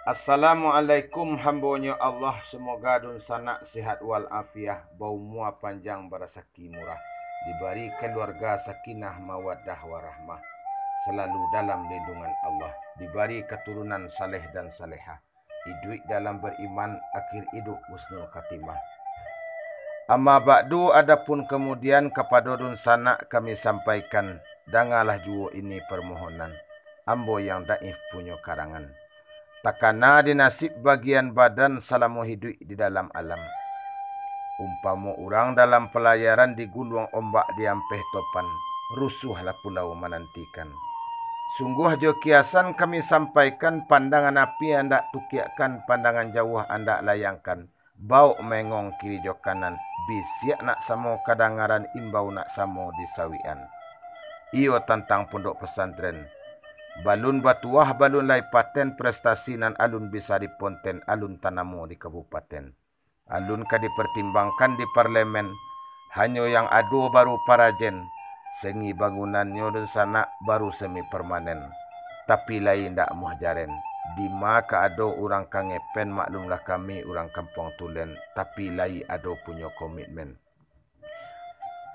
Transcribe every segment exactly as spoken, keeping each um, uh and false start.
Assalamualaikum, hambonyo Allah, semoga dunsanak sehat walafiah, baumua panjang, barasaki murah, dibari kaluarga sakinah mawaddah warahmah, salalu dalam lindungan Allah, dibari katurunan saleh dan salehah, iduik dalam bariman, akhir iduik husnul khatimah. Amma ba'du, adapun kamudian kapado dunsanak kami sampaikan, dangalah juo ini parmohonan, ambo yang daif punyo karangan. Takana di nasib bagian badan salamo hiduik di dalam alam. Umpamo urang dalam palayaran diguluang ombak diampeh topan, rusuahlah pulau manantikan. Sungguah jo kiasan kami sampaikan, pandangan api andak tukiakkan, pandangan jauah andak layangkan, baok maengong kiri jo kanan, bisiak nak samo kadangaran, imbau nak samo disawikan. Iyo tantang pondok pesantren. Balun batuah, balun lai paten, prestasi nan alun bisa diponten, alun tanamo di kabupaten. Alun ka dipartimbangkan di parlemen, hanyo yang ado baru parajen, seni bangunannyo dunsanak baru semi permanen, tapi lai indak muah jaren. Dima ka ado urang ka ngepen, maklumlah kami urang Kampuang Tulen, tapi lai ado punyo komitmen.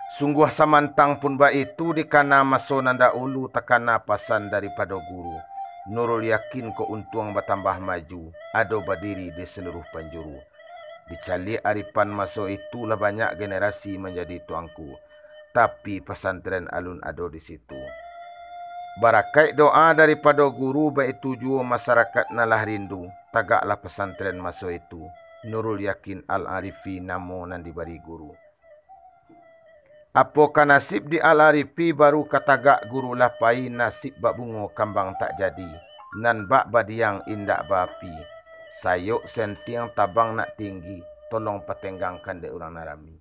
Sungguah samantang pun baitu, dikana maso nan dahulu takana pasan daripado guru. Nurul Yakin kok untuang batambah maju, ado badiri di saluruh panjuru. Dicaliak Arifan maso itu lah banyak generasi manjadi tuangku, tapi pasantren alun ado di situ. Barakaik doa daripado guru, baitu juo masarakat nan lah rindu, tagaklah pasantren maso itu. Nurul Yakin Al-Arifi namo nan dibari guru. Apoka nasib di Al-Arifi, baru ka tagak guru lah pai, nasib bak bungo kambang tak jadi, nan bak badiang indak baapi. Sayok sentiang tabang nak tinggi, tolong patenggangkan dek urang nan rami.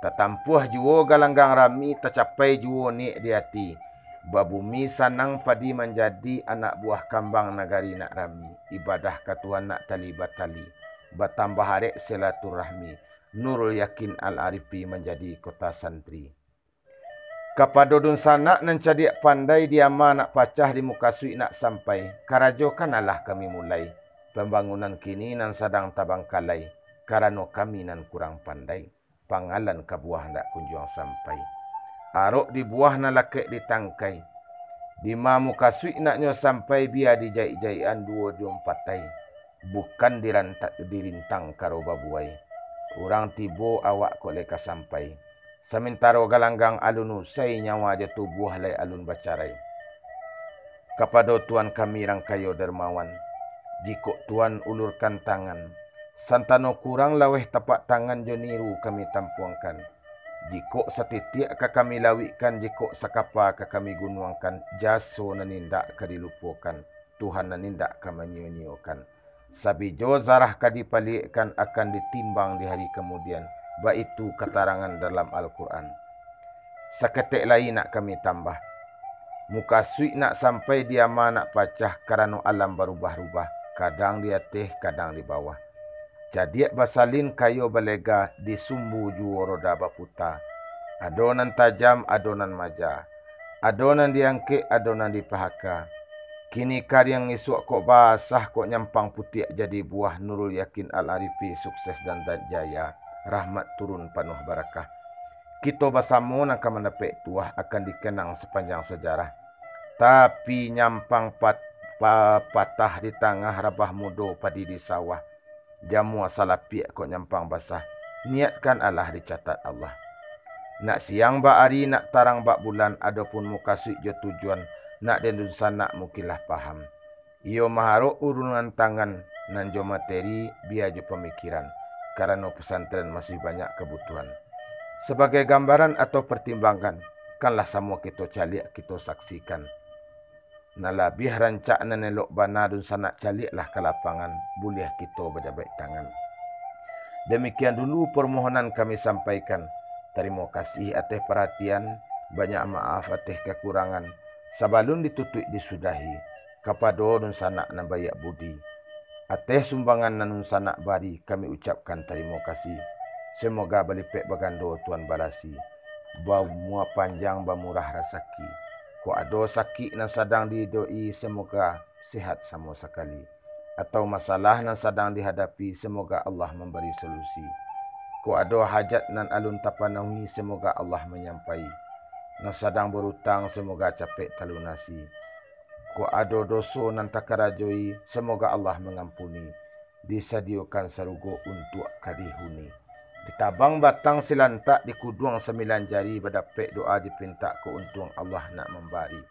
Tatampuah juo galanggang rami, tacapai juo niek di ati. Babumi sanang padi manjadi, anak buah kambang nagari nak rami. Ibadah ka Tuhan nak tali batali, batambah arek silaturahmi. Nurul Yakin Al-Arifi manjadi kota santri. Kapado dunsanak nan cadiak pandai, di ama nak pacah, di mukasuik nak sampai, karajo kan alah kami mulai. Pambangunan kini nan sadang tabangkalai, karano kami nan kurang pandai, pangalan ka buah ndak kunjuang sampai. Arok di buah nan lakek di tangkai. Dima mukasuik naknyo sampai, bia dijaik-jaikan duo jo ampatai, bukan dirantak, dirintang karo babuai. Urang tibo awak kok lai ka sampai, samantaro galanggang alun usai, nyawa jo tubuah lai alun bacarai. Kapado Tuan kami rang kayo dermawan, jikok Tuan ulurkan tangan, santano kurang laweh tapak tangan jo niru kami tampuangkan. Jikok satitiak ka kami lawikkan, jikok sakapa ka kami gunuangkan, jaso nan indak ka dilupokan, Tuhan nan indak ka manyio-nyiokan. Sabijo zarah ka dipaliekkan, akan ditimbang di hari kamudian, baitu katarangan dalam Al-Quran. Saketek lai nak kami tambah. Mukasuik nak sampai, di ama nak pacah, karano alam barubah-rubah, kadang di ateh, kadang di bawah. Cadiak basalin, kayo balega, di sumbu juo roda baputa. Ado nan tajam, ado nan maja. Ado nan diangkek, ado nan dipahaka. Kini kariang, isuak kok basah, kok nyampang putiak jadi buah, Nurul Yakin Al-Arifi sukses dan, dan jaya, rahmat turun panuah barakah. Kito basamo nan ka mandapek tuah, akan dikenang sapanjang sajarah. Tapi nyampang pat-, pa-, patah di tangah, rabah mudo padi di sawah. Jamua salapiak kok nyampang basah, niatkan alah dicatat Allah. Nak siang bak ari, nak tarang bak bulan, adopun mukasuik jo tujuan, nak den dunsanak mungkinlah paham. Iyo maharok urungan tangan, nan jo materi, bia jo pamikiran, karano pesantren masih banyak kabutuhan. Sabagai gambaran atau partimbangan, kanlah samo kito caliak, kito saksikan. Nan labiah rancak, nan elok bana dunsanak caliaklah ka lapangan, buliah kito bajabaik tangan. Demikian dulu parmohonan kami sampaikan. Tarimo kasih ateh paratian, banyak maaf ateh kakurangan. Sabalun ditutuik disudahi, kapado dunsanak nan baiak budi, ateh sumbangan nan dunsanak bari, kami ucapkan tarimo kasih. Semoga balipek bagando Tuhan balasi, baumua panjang, bamurah rasaki. Kok ado sakik nan sadang diidoi, semoga sehat samo sakali. atau masalah nan sadang dihadapi, semoga Allah mambari solusi. Kok ado hajat nan alun tapanuhi, semoga Allah manyampai. Nan sadang barutang, semoga capek talunasi. Kok ado doso nan takarajoi, semoga Allah mangampuni. Disadiokan sarugo untuak ka dihuni. Ditabang batang silantak, dikuduang sambilan jari, badapek doa dipintak, kok untuang Allah nak mambari.